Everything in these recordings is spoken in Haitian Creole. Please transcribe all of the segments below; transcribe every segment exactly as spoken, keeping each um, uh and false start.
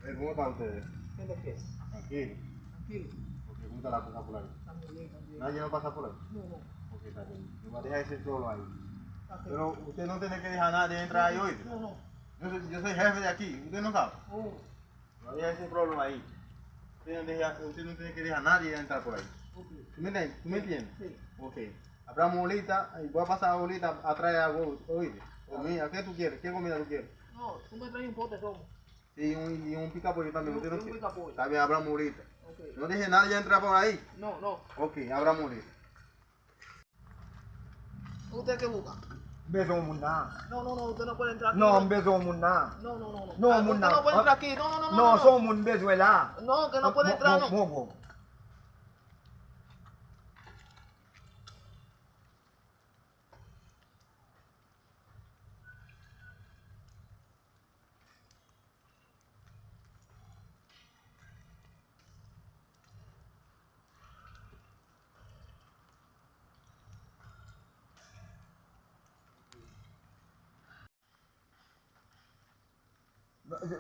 E, kòman sa ou te ye? Trankil. Trankil? Trankil. Ok, kòman sa la pasa pou la? Nan yon pasa pou la? Non, non. Ok, ta byen. Nou va deja ese flolo ayi. Pero usted no tiene que dejar a nadie entrar ahí, oíste. No, no. Yo soy, yo soy jefe de aquí. Usted no sabe. Oh. No deja ese flolo ahí. Usted no deja, usted no tiene que dejar a nadie entrar por ahí. Ok. ¿Tú me entiendes? ¿Tú me entiendes? Sí. Ok. Habrá molita, y voy a pasar ahorita a traer algo, oíste. O mira, ¿qué tú quieres? ¿Qué comida tú quieres? No, tú me traes un pote de romo. Sí, un, y un picapollo también. Y un, y un picapollo. Está bien, habrá molita. Ok. No deje nadie entrar por ahí. No, no. Ok, habrá molita. Usted que busca. M bezwen yon moun la. No, no, no, usted no puede entrar aquí. Non, m bezwen yon moun la. No, no, no, no. Non, ah, moun la. Usted no puede entrar aquí. No, no, no, no, no. Non, se yon moun m bezwen la. No, que no puede entrar, no. Bon, bon, bon.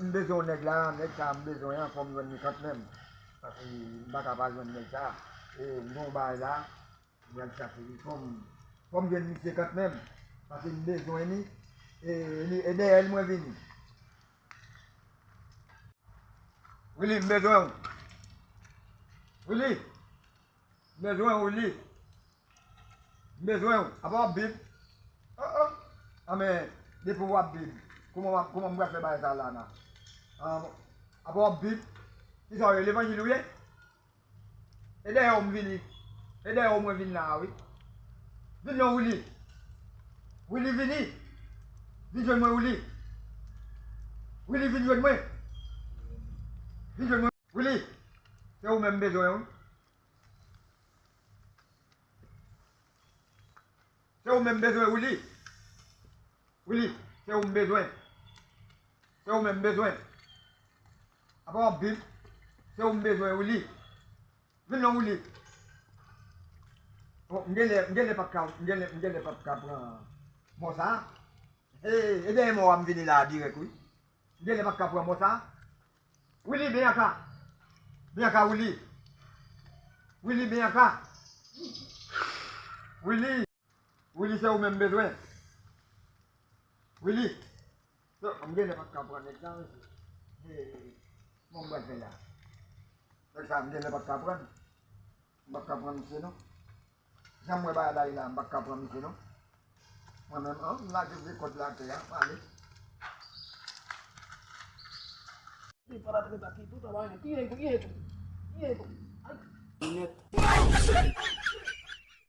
M bezwen yon nèg la, nèg sa a m bezwen an, fò m jwenn li kantmenm. Paske m pa ka pa jwenn nèg sa a. E m gen yon bagay la, m pral chache li. Fò m, fò m jwenn misye kantmenm. Paske m bezwen li. E li, e dèyè l mwen vini. Willy, m bezwen w. Willy! M bezwen w, Willy. M bezwen w. Apa w ap bib? Oh, oh. Anben, depi w ap bib, kòman w ap, kòman m pral fè bagay sa la, la? Ah, apa w ap bib? Kisa w ye? Levanjil ou ye? E dèyè w m vini. E dèyè w mwen vin la a, wi. Vin non, Willy. Willy, vini. Vin jwenn mwen, Willy. Willy, vin jwenn mwen. Vin jwenn mwen. Willy, se ou menm m bezwen, wi. Se ou menm m bezwen, Willy. Willy, se ou m bezwen. Se ou menm m bezwen. Apa w ap bib? Se ou m bezwen, Willy. Vin non, Willy. Oh, m genlè, m genlè pa t ka, m genlè, m genlè pa t ka pran mò sa a. E, e dèyè mò a m vini la a dirèk, wi. M genlè pa t ka pran mò sa a. Willy, Bianca. Bianca, Willy. Willy, Bianca. Willy. Willy, se ou menm m bezwen. Willy. So, m genlè pa t ka pran nèg sa, mesye. He, he, he. Bon, m pral fè la. Nèg sa, m genlè pa t ka pran. M pa t ka pran misye, non. Jan m wè bagay la ye la, m pa t ka pran misye, non. Mwen menm, an, m lage vye kòd la atè a, m ale. Li pa t ret aki tou, travay, kiye tou, kiye tou, kiye tou. Ay. Nèt.